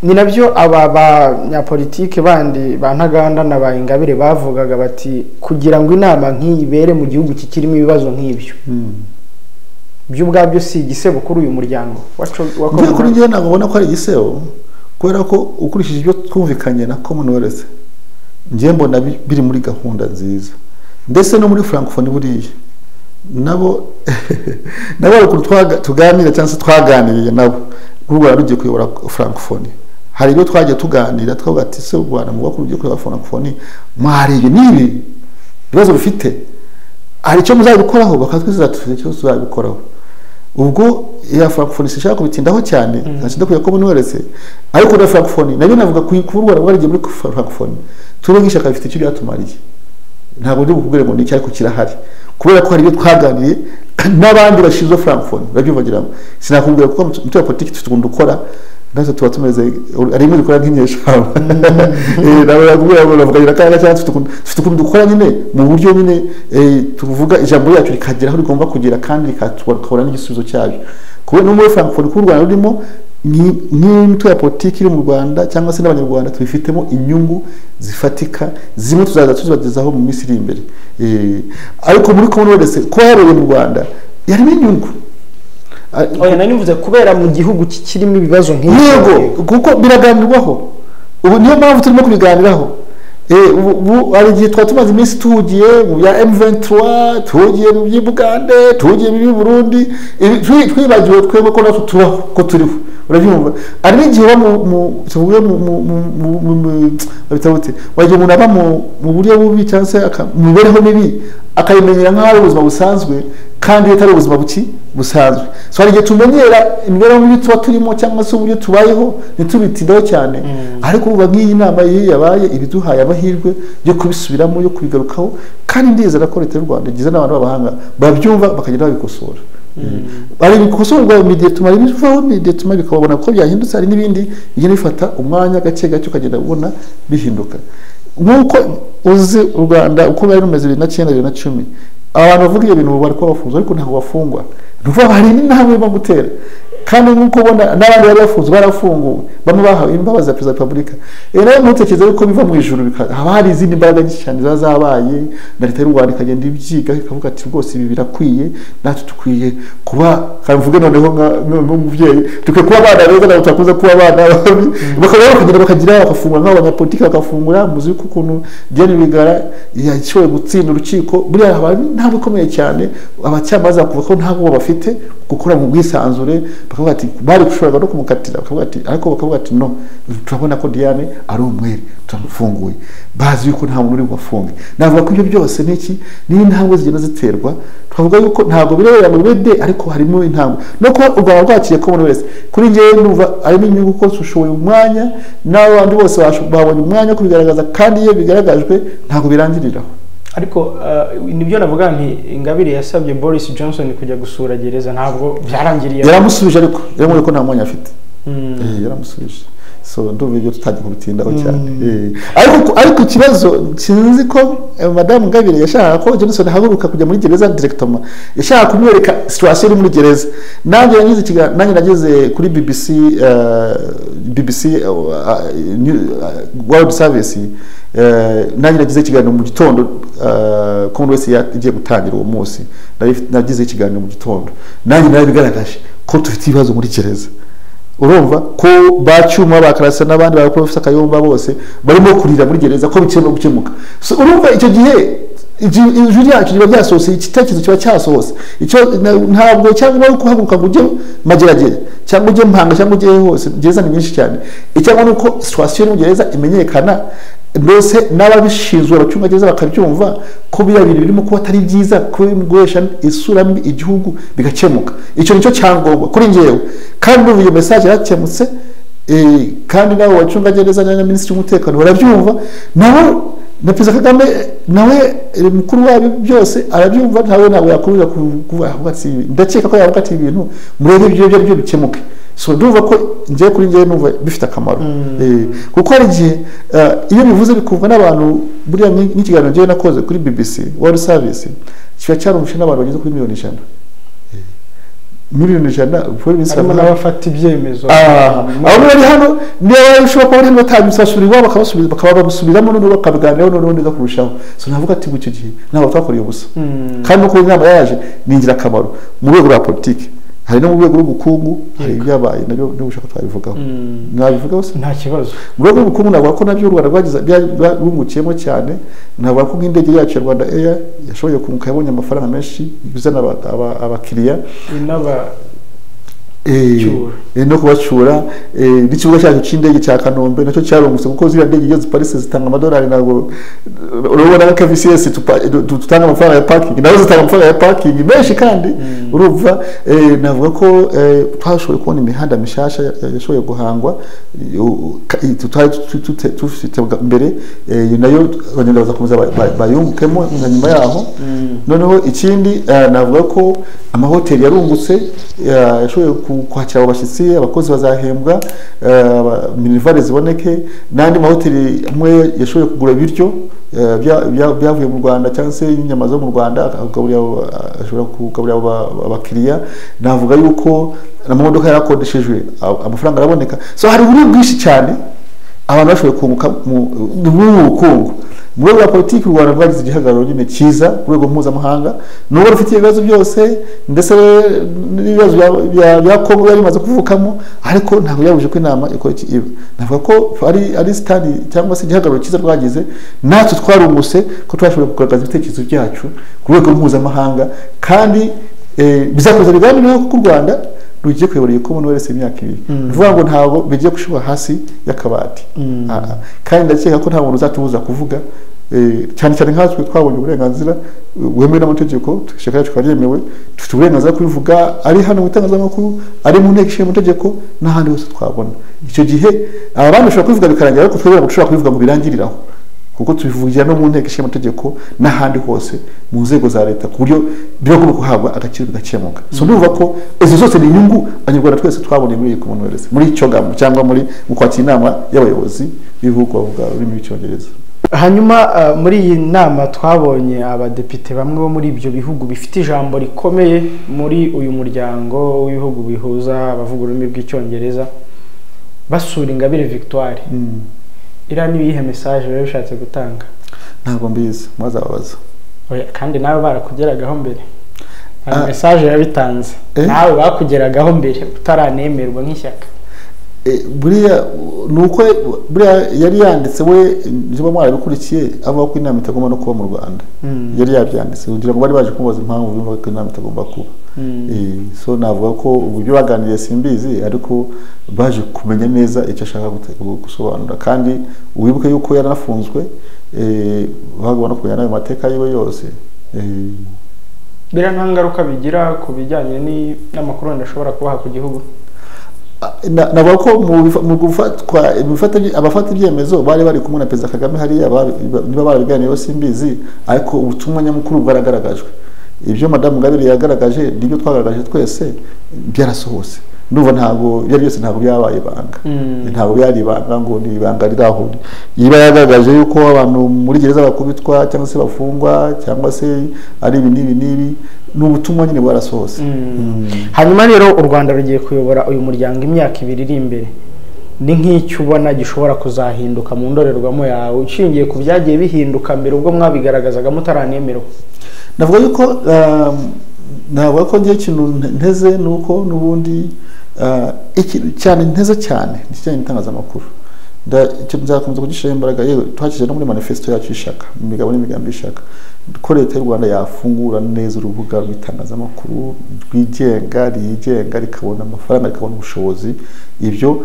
ni nabyo aba banyapolitike bandi ba Ntaganda na ba Ingabire bavugaga bati kugira ngo inama nk'iyi ibere mu gihugu kikirimo ibibazo nk'ibyo byo ubwabyo si igisebo kuri uyu muryango wa kuri njye ntabwo ubona ko ari igisebo, kubera ko ukurikije ibyo twumvikanye na Commonwealth, njye mbona biri muri gahunda nziza, ndetse no muri Francophonie buriya nabo nabo tuganira cyangwa se twaganiriye nabo u Rwanda rugiye kuyobora Francophonie. Hari ibyo twagiye tuganira twavuga ati se u Rwanda muvuga ko rugiye kuyobora Francophonie, mwarebye n'ibi ibibazo bifite, hari icyo muzabikoraho? Bakatwizeza tufite icyo tuzabikoraho. Ubwo ya Francophonie sinshaka kubitindaho cyane, nsinda kuya Commonwealth, ariko na Francophonie nabyo navuga ku Rwanda rwarigiye muri Francophonie, tube nk'ishyaka bifite icyo byatumariye. Ntabwo ndi bukubwire ngo ni iki, ariko kirahari, kubera ko hari ibyo twaganiriye n'abandi bashinzwe Francophonie babyivugiramo. Sinakubwira kuko mu ya politiki dufite ukuntu dukora, natwe tuba tumeze ari imwe dukora nk'inyeshyamba, ntabwo nakubwira ngo bavuga kandi cyangwa dufite ukuntu dukora nyine mu buryo nyine tuvuga ijambo ryacu rikagera aho rigomba kugera kandi rikabona n'igisubizo cyabyo. Kubera no muri Francophonie ku Rwanda rurimo nk'imitwe ya politiki iri mu Rwanda cyangwa se n'Abanyarwanda tubifitemo inyungu zifatika, zimwe tuzaza tuzibagezaho mu minsi iri imbere. Ariko muri Commonwealth kuba yabereye mu Rwanda yarimo inyungu. Oya, nari mvuze kubera mu gihugu kikirimo ibibazo nk'ibyo. Yego, kuko biraganirwaho ubu, niyo mpamvu turimo kubiganiraho. Ubu hari igihe twari tumaze iminsi tuhugiye mu bya M23, tuhugiye mu by'Ubugande, tuhugiye mu by'Uburundi, twibagiwe twebwe ko natwe tubaho, ko turiho. Urabyumva? Hari n'igihe mu tuvuge mu babita wagiye umuntu aba mu buryo bubi cyangwa se mu mibereho mibi, akayimenyera nk'aho ari ubuzima busanzwe, Kandi atari ubuzima buki busanzwe. So hari igihe tumenyera imibereho mibi tuba turimo cyangwa se uburyo tubayeho ntitubitindeho cyane. Ariko ubu nk'iyi nama yabaye ibiduhaye amahirwe yo kubisubiramo, yo kubigarukaho, kandi ndizera ko leta y'u Rwanda igize n'abantu b'abahanga babyumva bakagenda babikosora. Ari bikosorwa imediatuma bivaho, imediatuma bikabona ko byahindutse. Hari n'ibindi bigenda bifata umwanya gake gake ukagenda ubona bihinduka. Nk'uko uzi u Rwanda uko bari rumeze 2009 2010, abantu bavuga ibyo bintu bari kubafunza ariko ntabwo bafungwa. Nuvuga hari n'intambwe barimo gutera, kandi nk'uko ubona n'abandi bari bafunzwe barafunguwe, bamwe bahawe imbabazi za Perezida wa Repubulika. Rero ntutekereze yuko biva mu ijuru, haba hari izindi mbaraga nyinshi cyane ziba zabaye, na leta y'u Rwanda ikagenda ibyiga ikavuga ati rwose ibi birakwiye, natwe dukwiye kuba, mvuge noneho nk'umubyeyi, dukwiye kuba abana beza, ntabwo twakunze kuba abana babi. Bakaba bakagenda bakagira bakafungura nk'abanyapolitiki bakafungura. Muzi yuko ukuntu Diane Rwigara yashoboye gutsinda urukiko, buriya haba intambwe ikomeye cyane. Abacamanza bakuvuga ko nta bwoba bafite gukora mu bwisanzure, bakavuga ati bari gushobora no kumukatira, bakavuga ati ariko bakavuga ati no, turabona ko Diane ari umwere, turamufunguye, bazi yuko nta muntu uri bubafunge. Navuga ko ibyo byose niki ni intambwe zigenda ziterwa. Twavuga yuko ntabwo birebera mu bede, ariko harimo intambwe no kuba u Rwanda rwakiriye Commonwealth. Kuri njyewe ndumva harimo inyungu kuko dushoboye umwanya n'abandi bose babonye umwanya wo kubigaragaza, kandi iyo bigaragajwe ntabwo birangiriraho. Ariko nibyo navuga nti Ingabire yasabye Boris Johnson kujya gusura gereza, ntabwo byarangiriye. Yaramusubije, ariko yaramubwiye ko nta mwanya afite. Yaramusubije. So ndumva ibyo tutagiye kubitindaho cyane. Ariko ikibazo sinzi ko Madame Ingabire yashakaga ko Johnson ahaguruka kujya muri gereza directement, yashakaga kumwereka situation iri muri gereza. Nanjye nageze kuri BBC World Service, nanjye nagize ikiganiro mu gitondo, Commonwealth igiye gutangira uwo munsi, nagize ikiganiro mu gitondo, nanjye narabigaragaje ko dufite ibibazo muri gereza. Urumva ko bacyuma bakarasa n'abandi ba Professor Kayumba bose barimo kurira muri gereza ko bikemura gukemuka. So urumva icyo gihe ijwi ryacu riba ryasohotse, igitekerezo kiba cyasohotse. Icyo ntabwo cyangwa guhaguruka ngo ujye Mageragere cyangwa ujye Mpanga cyangwa ujye hose, gereza ni nyinshi cyane. Icyangwa nuko situation muri gereza imenyekana mbese n'ababishinzwe abacungagereza bakabyumva ko biriya bintu birimo kuba atari byiza, ko guhesha isura mbi igihugu bigakemuka. Icyo nicyo cyangombwa kuri njyewe, kandi ubu iyo message yarakemutse. Kandi nabo bacungagereza na Minisitiri w'Umutekano barabyumva, nabo na Perezida Kagame nawe mukuru wabyo byose arabyumva, ntawe ntabwo yakomeza kuvuga ati ndakeka ko yavuga ati ibintu murebe ibyo byo bikemuke. So ndumva ko ngiye kuri ngiye numva bifite akamaro. Kuko hari igihe iyo bivuze bikumva n'abantu, buriya n'ikiganiro ngiye nakoze kuri BBC World Service kiba cyarumvishe n'abantu bageze kuri 100,000,000. 100,000,000 harimo n'abafata ibyemezo. Abo bari hano niba bashobora kuba bari batabisasura iwabo bakabasubiza, bakaba babisubiramo noneho bakabiganiraho noneho neza kurushaho. So navuga ati icyo gihe ntabwo twakoreye ubusa. Kandi uko inama yaje ni ingirakamaro mu rwego rwa politiki, hari no mu rwego rw'ubukungu, hari ibyabaye nabyo n'ubushaka twabivugaho. Nabivugaho se nta kibazo. Mu rwego rw'ubukungu navuga ko nabyo u Rwanda rwagize rwungukiyemo cyane. Navuga ko nk'indege yacu ya Rwanda Air yashoboye kunguka, yabonye amafaranga menshi bizana abakiriya no kubacyura. N'ikibuga cyacu cy'indege cya Kanombe nacyo cyarungutse, kuko ziriya ndege iyo ziparitse zitanga amadolari. Ntabwo urabona nka KVCS tutanga amafaranga ya parking, nazo zitanga amafaranga ya parking menshi. Kandi urumva navuga ko twashoboye kubona imihanda mishasha yashoboye guhangwa tutari dufite mbere, nayo abanyarwanda bazakomeza bayungukemo na nyuma yaho. Noneho ikindi navuga ko amahoteli yarungutse, yashoboye kwakira abo bashyitsi, abakozi bazahembwa, minerivare ziboneke, n'andi mahoteli amwe yashoboye kugura ibiryo byavuye mu Rwanda cyangwa se inyama zo mu Rwanda, ashobora kugaburira abakiriya. Navuga yuko amamodoka yarakodeshejwe, amafaranga araboneka. So hari uburyo bwinshi cyane abantu bashoboye kunguka mu bukungu. Mu rwego rwa politiki u Rwanda rwagize igihagararo nyine cyiza ku rwego mpuzamahanga, nubwo rufite ibibazo byose ndetse n'ibibazo bya Kongo byari bimaze kuvukamo, ariko ntabwo byabujije ko inama ikora iba. Navuga ko ari sitani cyangwa se igihagararo cyiza rwagize, natwe twarungutse ko twashoboye kugaragaza ibitekerezo byacu ku rwego mpuzamahanga, kandi bizakomeza biganiraho kuko u Rwanda rugiye kuyobora iyi Commonwealth imyaka 2. Bivuga ngo ntabwo bigiye gushyirwa hasi y'akabati. Kandi ndakeka ko nta muntu uzatubuza kuvuga Cyane cyane nkatwe twabonye uburenganzira bwemewe n'amategeko, ishyaka ryacu ryemewe, dufite uburenganzira kubivuga ari hano mu itangazamakuru, ari mu nteko ishinga amategeko n'ahandi hose twabona. Icyo gihe abandi bashobora kubivuga bikarangira, ariko twebwe ntabwo dushobora kubivuga ngo birangiriraho, kuko tubivugira no mu nteko ishinga amategeko n'ahandi hose mu nzego za leta, ku buryo biragomba guhabwa agaciro bigakemuka. So ndumva ko izo zose ni inyungu Abanyarwanda twese twaboneye muri iyi Commonwealth, muri CHOGM cyangwa muri mu kwakira inama y'abayobozi b'ibihugu bavuga ururimi rw'Icyongereza. Hanyuma muri iyi nama twabonye abadepite bamwe bo muri ibyo bihugu bifite ijambo rikomeye muri uyu muryango w'ibihugu bihuza abavuga ururimi rw'Icyongereza basura Ingabire Victoire. Iriya ni iyihe message biba bishatse gutanga? Ntabwo mbizi, mwazababaza. Kandi nawe barakugeragaho mbere, hari message yabitanze, nawe bakugeragaho mbere utaranemerwa nk'ishyaka. Buriya nuko buriya yari yanditse we, niba mwarabikurikiye, avuga ko inama itagomba no kuba mu Rwanda. Yari yabyanditse kugira ngo bari baje kumubaza impamvu bumva ko inama itagomba kuba. So navuga ko uburyo baganiriye simbizi, ariko baje kumenya neza icyo ashaka gusobanura. Kandi wibuke yuko yaranafunzwe, bagomba no kumenya n'ayo mateka yiwe yose. Biriya nta ngaruka bigira ku bijyanye n'amakuru wenda ashobora kubaha ku gihugu? Navuga ko mu gufatwa abafata ibyemezo bari bari kumwe na Perezida Kagame hariya, niba barabiganiyeho simbizi, ariko ubutumwa nyamukuru bwaragaragajwe. Ibyo Madamu Ingabire yagaragaje nibyo twagaragaje twese, byarasohotse. Ndumva ntabwo byari byose, ntabwo byabaye ibanga, ntabwo byari ibanga ngo ni ibanga riri aho. Niba yagaragaje yuko abantu muri gereza bakubitwa cyangwa se bafungwa cyangwa se ari ibi n'ibi n'ibi, ni ubutumwa nyine bwarasohotse. Hanyuma rero u Rwanda rugiye kuyobora uyu muryango imyaka 2 iri imbere, ni nk'icyo ubona gishobora kuzahinduka mu ndorerwamo yawe ushingiye ku byagiye bihinduka mbere ubwo mwabigaragazaga mutaranemerwa? Navuga yuko navuga ko ngiye ikintu nteze nuko n'ubundi cyane nteze cyane ikijyanye n'itangazamakuru, nzakomeza kugishyiraho imbaraga. Yewe tuhakije no muri manifesto yacu y'ishyaka, mu migabo n'imigambi y'ishyaka, ko leta y'u Rwanda yafungura neza urubuga rw'itangazamakuru rwigenga, riyigenga, rikabona amafaranga, rikabona ubushobozi. Ibyo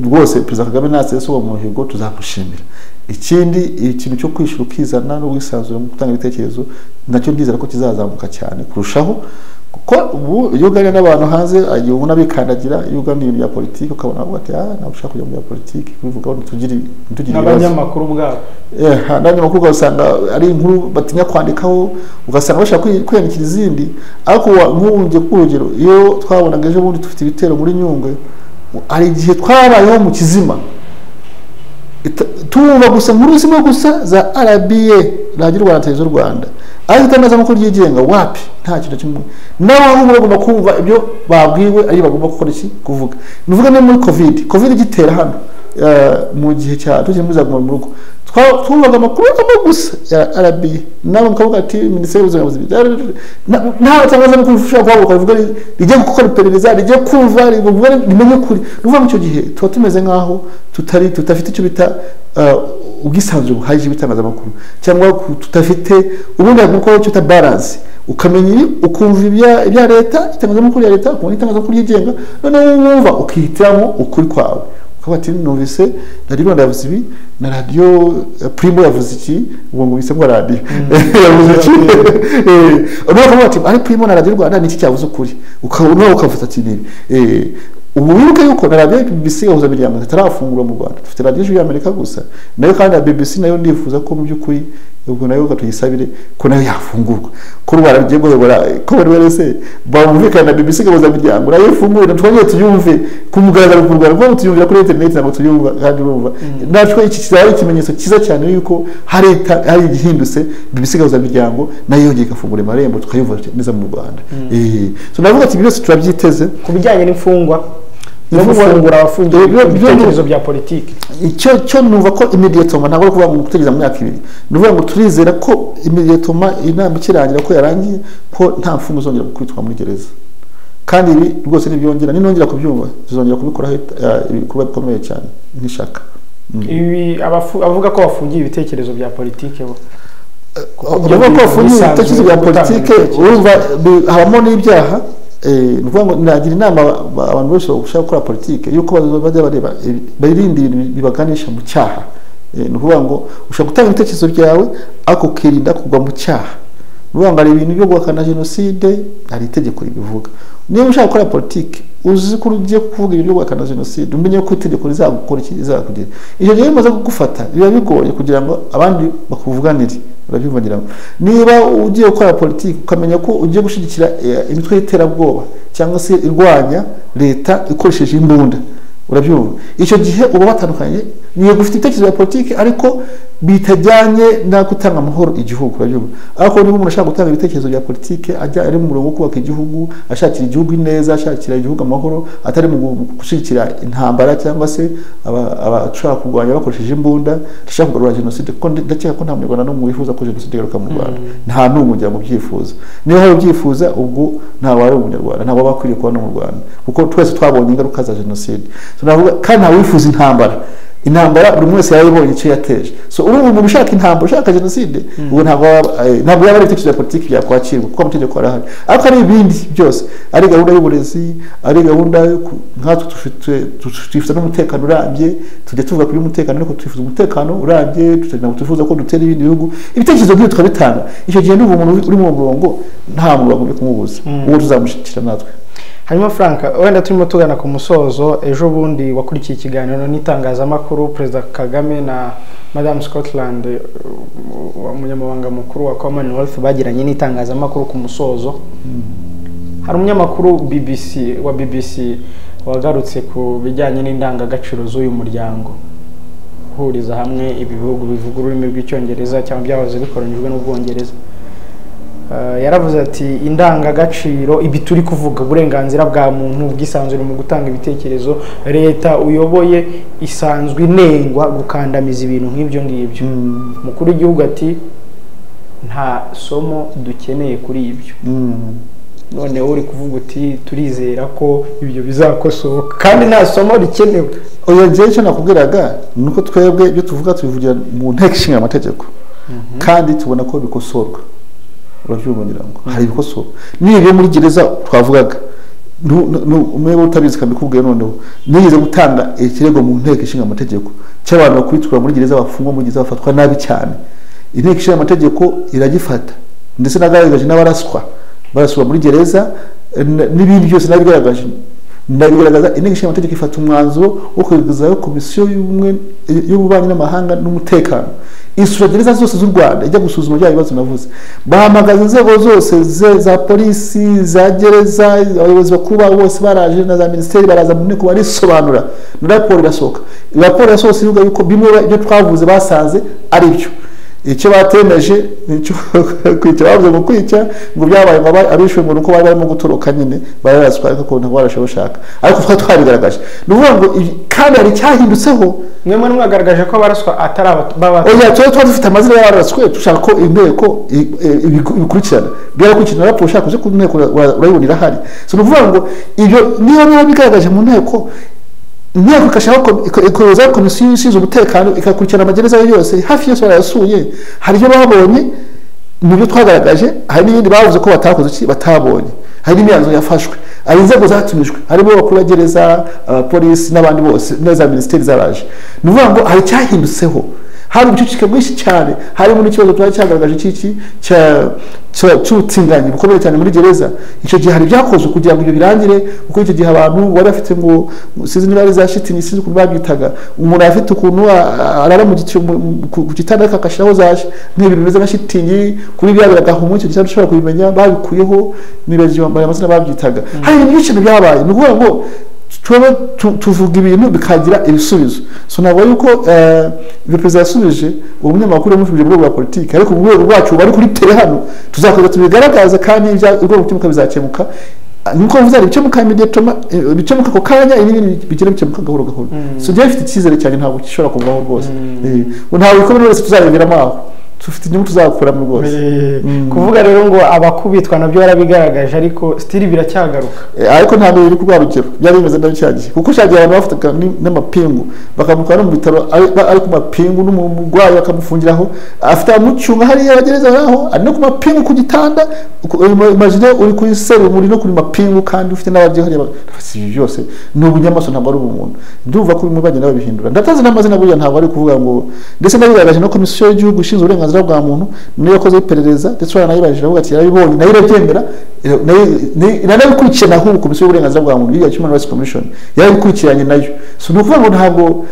rwose Perezida Kagame nasesa uwo muhigo tuzamushimira. Ikindi, ikintu cyo kwishyura ukizana no wisanzura mu gutanga ibitekerezo nacyo ndizera ko kizazamuka cyane kurushaho, kuko ubu iyo uganira n'abantu hanze agiye ubona bikandagira. Iyo uganira ibintu bya politiki ukabona bavuga ati ntabwo ushaka kujya mu bya politiki kubivugaho, ntitugire ibibazo. N'abanyamakuru ubwabo, n'abanyamakuru ugasanga ari inkuru batinya kwandikaho, ugasanga bashaka kwiyandikira izindi. Ariko nk'ubu ngiye ku rugero, iyo twabonaga ejo bundi dufite ibitero muri Nyungwe, hari igihe twabayeho mu kizima tumva gusa inkuru zimwe gusa za RBA, Radiyo Rwanda, Televiziyo Rwanda, ariko itangazamakuru ryigenga wapi, nta kintu kimwe. N'aho bagomba kumva ibyo babwiwe ari bagomba gukora iki kuvuga. Nuvuga no muri Covid igitera hano mu gihe cya tukiri muri za guma mu rugo, twumvaga amakuru amwe gusa ya RBA, nabo mukavuga ati minisiteri y'ubuzima, nta tangazamakuru ushobora kuhaguruka rivuga rijye gukora iperereza, rijye kumva, rimenye ukuri. Nuvuga icyo gihe tuba tumeze nk'aho tutafite icyo bita ubwisanzure buhagije bw'itangazamakuru, cyangwa tutafite ubundi gukora icyo bita balance, ukamenya ibi, ukumva ibya leta, itangazamakuru ya leta, ukumva itangazamakuru ryigenga, noneho wumva ukihitiramo ukuri kwawe. Ukavuga ati numvise Radiyo Rwanda yavuze ibi, na Radiyo Primo yavuze iki, ubwo ngo bise ngo radiyo yavuze iki, noneho ukavuga ati ari Primo na Radiyo Rwanda niki cyavuze ukuri, noneho ukavuga ati nibi. Ubu wibuke yuko na radiyo BBC gahuza miryango itarafungurwa mu Rwanda, dufite radiyo Ijwi y'Amerika gusa nayo, kandi na BBC nayo ndifuza ko mu by'ukuri ubwo nayo tuyisabire ko nayo yafungurwa, ko u Rwanda rugiye guhobora ko buri wese bumvikana na BBC gahuza miryango nayo ifungure, twongere tuyumve ku mugaragaro mu Rwanda, kuko tuyumvira kuri internet ntabwo tuyumva kandi urumva natwe iki kizaba ikimenyetso cyiza cyane yuko hari igihindutse, BBC gahuza miryango nayo yongeye igafungura amarembo tukayumva neza mu Rwanda. So navuga ati byose turabyiteze. Ku bijyanye n'imfungwa no gufungura abafungiye ibitekerezo bya politiki, icyo cyo numva ko immediately ntabwo ari kuvuga ngo gutegereza mu myaka 2, nuvuga ngo turizera ko immediately inama ikirangira ko yarangiye, ko nta mfungo zongera gukubitwa muri gereza. Kandi ibi rwose nibyongera, ninongera kubyumva zongera kubikoraho ibikorwa bikomeye cyane nk'ishaka. Ibi abavuga ko bafungiye ibitekerezo bya politiki bo abavuga ko bafungiye ibitekerezo bya politiki, urumva habamo n'ibyaha. Nuvuga ngo nagira inama abantu bose bashaka gukora politiki yuko bajya bareba, birinde ibintu bibaganisha mu cyaha. Ni ukuvuga ngo ushobora gutanga ibitekerezo byawe ariko ukirinda kugwa mu cyaha. Ni ukuvuga ngo hari ibintu byo guhakana jenoside, hari itegeko ribivuga. Niba ushaka gukora politiki uzi ko ugiye kuvuga ibintu byo guhakana jenoside, umenye ko itegeko rizagukora iki, rizakugira. Icyo gihe bimaze kugufata biba bigoye kugira ngo abandi bakuvuganire. Urabyumva ngira ngo niba ugiye gukora politiki ukamenya ko ugiye gushyigikira imitwe y'iterabwoba cyangwa se irwanya leta ikoresheje imbunda, urabyumva, icyo gihe uba watandukanye. Niyo ufite ibitekerezo bya politiki ariko bitajyanye no gutanga amahoro igihugu, urabyumva. Ariko niba umuntu ashaka gutanga ibitekerezo bya politiki ajya ari mu murongo wo kubaka igihugu, ashakira igihugu ineza, ashakira igihugu amahoro, atari mu gushyigikira intambara cyangwa se abashaka kurwanya bakoresheje imbunda, ashaka kugarura jenoside, kuko ndakeka ko nta munyarwanda n'umwe wifuza ko jenoside igaruka mu Rwanda, nta n'umwe ugira ngo ubyifuza. Niba hari ubyifuza ubwo ntawe ari umunyarwanda, ntabwo aba akwiriye kuba no mu Rwanda, kuko twese twabonye ingaruka za jenoside. Kandi ntawe wifuza intambara. Intambara buri wese yarayibonye icyo yateje. So urumva umuntu ushaka intambara, ushaka jenoside, ubu ntabwo yaba ari ibitekerezo bya politiki byakwakirwa, kuko amategeko arahari. Ariko ari ibindi byose, ari gahunda y'uburezi, ari gahunda nkatwe twifuza n'umutekano urambye, tujya tuvuga kuri umutekano ariko twifuza umutekano urambye, ntabwo twifuza ko dutera ibindi bihugu. Ibitekerezo nk'ibyo tukabitanga. Icyo gihe n'ubu umuntu uri mu murongo nta muntu wagombye kumubuza, uwo tuzamushyigikira natwe. Hanyuma Frank, wenda turimo tugana ku musozo, ejo bundi wakurikiye ikiganiro n'itangazamakuru Perezida Kagame na Madame Scotland, umunyamabanga mukuru wa Commonwealth, bagiranye n'itangazamakuru ku musozo. Hari umunyamakuru wa BBC wagarutse ku bijyanye n'indangagaciro z'uyu muryango uhuriza hamwe ibi bihugu bivuga ururimi rw'Icyongereza cyangwa byahoze bikoronijwe n'Ubwongereza. Yaravuze ati indangagaciro, ibi turi kuvuga, uburenganzira bwa muntu, ubwisanzure mu gutanga ibitekerezo, leta uyoboye isanzwe inengwa gukandamiza ibintu nk'ibyo ngibyo. Umukuru w'igihugu ati nta somo dukeneye kuri ibyo. None uri kuvuga uti turizera ko ibyo bizakosoka kandi nta somo rikenewe. Oya, njyewe icyo nakubwiraga ni uko twebwe ibyo tuvuga tubivugira mu nteko ishinga amategeko, kandi tubona ko bikosorwa. Urabyumva ngira ngo hari ibikosorwa. Niba muri gereza twavugaga, umwe utabizi kabikubwiye, noneho nigeze gutanga ikirego mu nteko ishinga amategeko cy'abantu bakubitwa muri gereza, bafungwa muri gereza, bafatwa nabi cyane. Inteko ishinga amategeko iragifata, ndetse nagaragaje n'abaraswa baraswa muri gereza n'ibindi byose nabigaragaje. Ndabigaragaza. Inteko ishinga amategeko ifata umwanzuro wo kwegezayo komisiyo y'ububanyi n'amahanga n'umutekano, isura gereza zose z'u Rwanda, ijya gusuzuma bya bibazo navuze. Bahamagaza inzego zose za polisi, za gereza, abayobozi bakuru babo bose baraje, na za minisiteri baraza mu nteko barisobanura, na raporo irasohoka. Raporo yasohotse ivuga yuko bimwe ibyo twavuze basanze ari byo. Icyo batemeje nicyo kwica, bavuze ngo kwica ngo byabaye ngo abishwe ngo nuko bari barimo gutoroka nyine bararaswa, ariko ntabwo barashe bashaka, ariko twa twabigaragaje. Ni ukuvuga ngo kandi hari icyahindutseho. Mwe muri mwagaragaje ko abaraswa atari baba. Oya, tuba dufite amazina y'abaraswe, dushaka ko inteko ibikurikirana, byarakurikirana raporo ushaka kuze ku nteko urayibona irahari. So ni ukuvuga ngo ibyo niba bigaragaje mu nteko, inteko ikashaka ikohereza komisiyo ishinzwe umutekano ikakurikirana amagereza yose, hafi yose barayasuye, hari ibyo babonye mu byo twagaragaje, hari n'ibindi bavuze ko batakoze iki batabonye, hari n'imyanzuro yafashwe, hari inzego zatumijwe, harimo abakuru ba gereza, abapolisi n'abandi bose, na za minisiteri zaraje. Ni ukuvuga ngo hari icyahindutseho, hari ubucucike bwinshi cyane, harimo n'ikibazo twari cyagaragaje cy'iki cy'ubutinganyi bukomeye cyane muri gereza. Icyo gihe hari ibyakozwe kugira ngo ibyo birangire, kuko icyo gihe abantu bari bafite ngo sinzi niba ari za shitingi, sinzi ukuntu babyitaga, umuntu afite ukuntu arara ku gitanda akashyiraho zaje nk'ibintu bimeze nka shitingi, kuri bya biragahuma, icyo gitanda ushobora kubimenya babikuyeho, nibagiwe amazina babyitaga. Hari ibintu byinshi byabaye. Ni ukuvuga ngo tuvuga ibintu bikagira ibisubizo. So ntabwo yuko ibyo perezida yasubije uwo munyamakuru yamushubije mu rwego rwa politiki, ariko mu rwego rwacu bari kuri tere hano tuzakomeza tubigaragaza, kandi urwego rukemuka bizakemuka. Nkuko mvuze, bikemuka bikemuka ako kanya, n'ibindi bigenda bikemuka gahoro gahoro. So njyewe mfite icyizere cyane, ntabwo gishobora kuvaho rwose, ntabwo bikomeye wese tuzareberamo aho. Tufite inyungu tuzakuramo rwose. Kuvuga rero ngo abakubitwa nabyo yarabigaragaje, ariko still biracyagaruka. Ariko ntabwo biri ku rugero byari bimeze nabi cyagiye, kuko cyagiye abantu bafataga n'amapingu bakamutwara mu bitaro ari ku mapingu, n'umurwayi bakamufungiraho afite amucyunga hariya bagereza aho ari no ku mapingu ku gitanda. Imagine uri kuri serumu uri no kuri mapingu kandi ufite n'ababyeyi hariya. Ibi byose ni ubunyamaswa, ntabwo ari ubumuntu. Ndumva ko bimwe bagenda babihindura, ndatazi n'amazina buriya, ntabwo ari kuvuga ngo ndetse nabigaragaje no komisiyo y'igihugu ishinzwe uburenganzira bwa muntu niyo yakoze iperereza, ndetse baranayibajije avuga ati yarabibonye nayo irabyemera, iranabikurikirana. Ahubwo komisiyo y'uburenganzira bwa muntu ya Human Rights Commission yarabikurikiranye nayo. So ni ukuvuga ngo ntabwo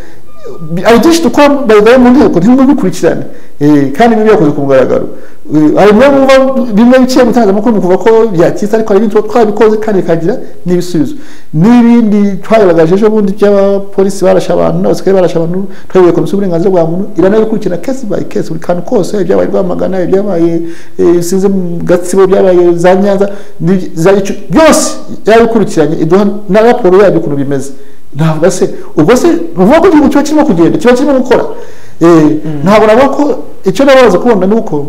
hari byinshi dukora by mu nteko ntimubikurikirane, kandi ibi byakoze ku mugaragaro. Hari bimwe biciye mu itangazamakuru mu kuvuga ko byakitse, ariko hari ibindi twabikoze kandi bikagira n'ibisubizo. N'ibindi twagaragaje ejo bundi by'abapolisi barashe abantu n'abasirikare barashe abantu, twabiye komisiyo y'uburenganzira bwa muntu iranabikurikirana case by case, buri kantu kose, ibyabaye Rwamagana, ibyabaye sinzi mu Gatsibo, ibyabaye za Nyanza, byose yarabikurikiranye, iduha na raporo yabyo ukuntu bimeze. Ntabwo se ubwo se uvuga ko igihugu kiba kirimo kugenda, kiba kirimo gukora. Ntabwo navuga ko icyo nabaza kubona ni uko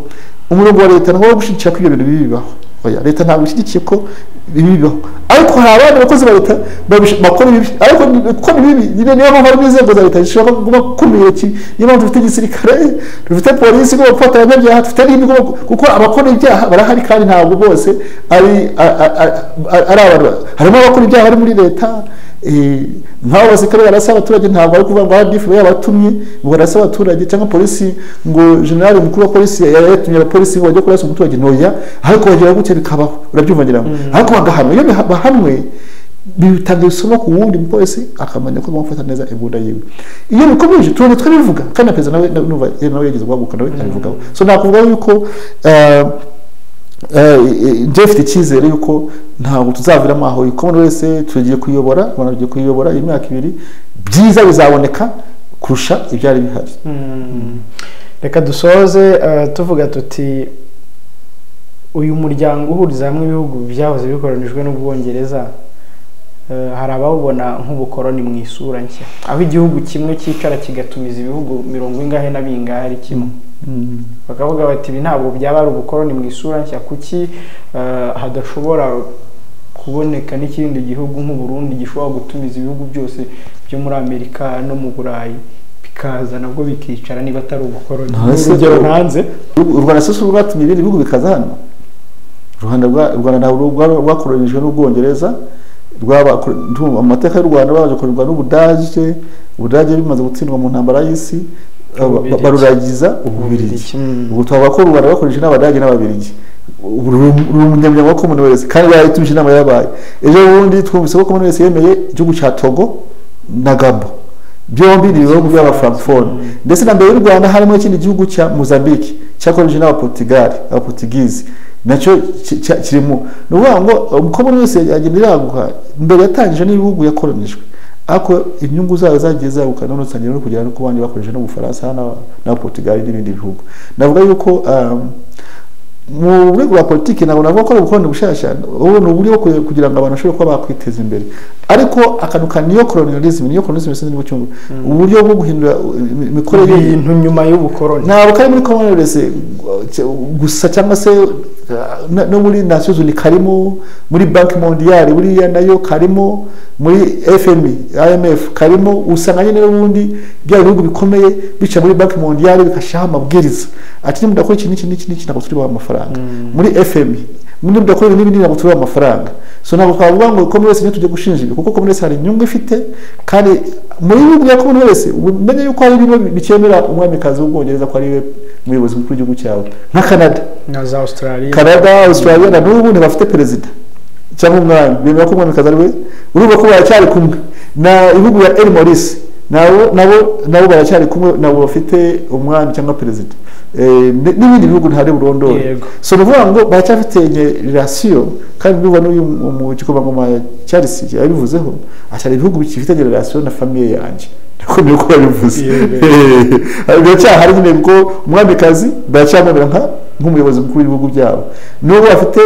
umurongo wa leta ntabwo gushyigikira ko ibyo bintu bibi bibaho. Oya, leta ntabwo ishyigikiye ko bibi bibaho, ariko hari abandi bakozi ba leta bakora ibibi, ariko kuko ni bibi niyo mpamvu harimo inzego za leta zishobora kuba kumira. Niyo mpamvu dufite igisirikare, dufite polisi igomba gufata abanyabyaha, dufite n'indi igomba, kuko abakora ibyaha barahari kandi ntabwo bose ari abantu. Harimo abakora ibyaha bari muri leta, nk'abo basirikare barasa abaturage, ntabwo ari kuvuga ngo RDF yabatumye ngo barasa abaturage, cyangwa polisi ngo generali mukuru wa polisi yatumye abapolisi ngo bajye kurasa umuturage. Ntoya, ariko bagira gutya bikabaho, urabyumva ngira ngo, ariko bagahanwa. Iyo bahanwe bitanga isomo ku wundi mupolisi, akamenya ko agomba gufata neza imbunda yiwe. Iyo bikomeje tubona twabivuga, kandi na perezida nawe yageze guhaguruka nawe abivugaho. So nakuvuga yuko njye mfite icyizere yuko ntabwo tuzaviramo aho. Commonwealth tugiye kuyobora, Rwanda rugiye kuyobora imyaka 2, byiza bizaboneka kurusha ibyari bihari. Reka dusoze tuvuga tuti uyu muryango uhuriza hamwe ibihugu byahoze bikoronijwe n'Ubwongereza, hari abawubona nk'ubukoroni mu isura nshya, aho igihugu kimwe cyicara kigatumiza ibihugu mirongo ingahe na bingahe ari kimwe, bakavuga bati ibi ntabwo byaba ari ubukoroni mu isura nshya, kuki hadashobora kuboneka n'ikindi gihugu nk'u Burundi gishobora gutumiza ibihugu byose byo muri Amerika no mu Burayi bikaza nabwo bikicara niba atari ubukoroni? Urugero ntanze, u Rwanda si rwatumye ibindi bihugu bikaza hano. U Rwanda ntabwo rwakoronijwe n'Ubwongereza, amateka y'u Rwanda babanje koronizwa n'Ubudage, Ubudage bimaze gutsindwa mu ntambara y'isi baruragiza Ububiligi. Ubu twavuga ko u Rwanda rwakoronijwe n'Abadage n'Ababiligi, ruri umunyamuryango wa Commonwealth kandi barayitumije inama yabaye ejo bundi. Twumvise ko Commonwealth yemeye igihugu cya Togo na Gabon, byombi ni ibihugu by'abafrancophone. Ndetse na mbere y'u Rwanda harimo ikindi gihugu cya Mozambique cyakoronije n'Abaportugal, Abaportugize, nacyo kirimo. Ni ukuvuga ngo Commonwealth yagenda iraguka, mbere yatangije n'ibihugu yakoronijwe, ariko inyungu zayo zagiye zaguka, none zitangira no kugera no ku bandi bakoresheje n'Ubufaransa n'Abaportugal n'ibindi bihugu. Navuga yuko mu rwego rwa politiki ntabwo navuga ko ari ubukoroni bushasha, ubu ni uburyo bwo kugira ngo abantu bashobore kuba bakwiteza imbere. Ariko akantu ka neo-colonialism, neo-colonialism sinzi niba ucyumva, uburyo bwo guhindura imikorere y'ibintu nyuma y'ubukoroni, ntabwo kari muri Commonwealth gusa cyangwa se no muri Nations Unies karimo, muri Banque Mondiale buriya nayo karimo, muri FMI, IMF karimo. Usanga nyine n'ubundi bya bihugu bikomeye bica muri Banque Mondiale bigashyiraho amabwiriza ati nimudakora iki n'iki n'iki n'iki ntabwo turi bubahe amafaranga, muri FMI nimudakora ibi n'ibindi ntabwo turi bubahe amafaranga. So ntabwo twavuga ngo Commonwealth niyo tujye gushinja ibi, kuko Commonwealth hari inyungu ifite, kandi muri bihugu bya Commonwealth umenye yuko hari bimwe bikemera umwamikazi w'Ubwongereza ko ari we muyobozi mukuru w'igihugu cyawe, nka Canada na za Australia. Canada, Australia na n'ubu ntibafite perezida cyangwa umwami, bemera ko umwamikazi ari we, urumva ko baracyari kumwe. Na ibihugu bya El Maurice nabo baracyari kumwe, nabo bafite umwami cyangwa perezida, n'ibindi bihugu ntari burondore. So ni ukuvuga ngo baracyafite relation, kandi ndumva n'uyu mu gikomangoma Charles yabivuzeho, ati hari ibihugu bifite relation na famille yanjye, niko niko yabivuze. Biracyahari nyine kuko umwamikazi baracyamwemera nk'umuyobozi mukuru w'ibihugu byabo, nubwo bafite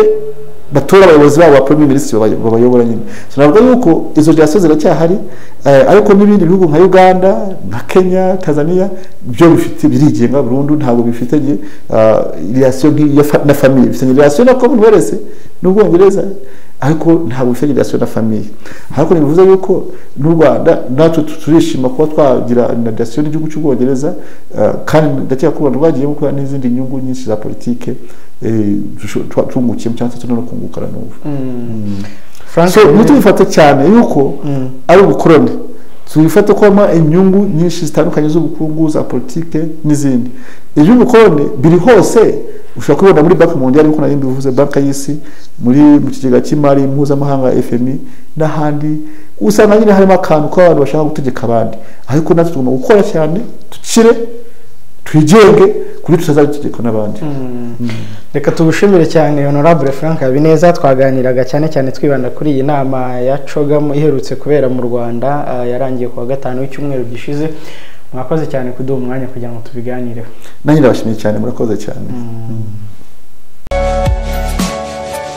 Batora abayobozi babo ba premier ministre babayobora nyine. So navuga yuko izo relation ziracyahari, ariko n'ibindi bihugu nka Uganda, nka Kenya, Tanzania byo bifite, birigenga burundu, ntabwo bifitanye relation nk'iya na famille. Bifitanye relation na Commonwealth n'Ubwongereza, ariko ntabwo bifitanye relation na famille. Ariko ntibivuze yuko n'u Rwanda natwe turishima kuba twagira na relation n'igihugu cy'Ubwongereza, kandi ndakeka ko u Rwanda rwagiyemo kubera n'izindi nyungu nyinshi za politike twungukiyemo cyangwa se turi no kungukana n'ubu. Frank, So ntitubifate cyane yuko ari ubukoroni, tubifate ko harimo inyungu nyinshi zitandukanye z'ubukungu, za politike n'izindi. Iby'ubukoroni biri hose, ushobora kubibona muri Banque mondiale, nk'uko nari mbivuze, Banki y'Isi, mu kigega cy'imari mpuzamahanga FMI n'ahandi. Usanga nyine harimo akantu k'abantu bashaka gutegeka abandi, ariko natwe tugomba gukora cyane dukire, twigenge, kuri tutazabitegekwa n'abandi. Reka tugushimire cyane, Honorable Frank Habineza. Twaganiraga cyane cyane twibanda kuri iyi nama ya CHOGM iherutse kubera mu Rwanda, yarangiye ku wa gatanu w'icyumweru gishize. Mwakoze cyane kuduha umwanya kugira ngo tubiganireho. Nanjye ndabashimiye cyane, murakoze cyane.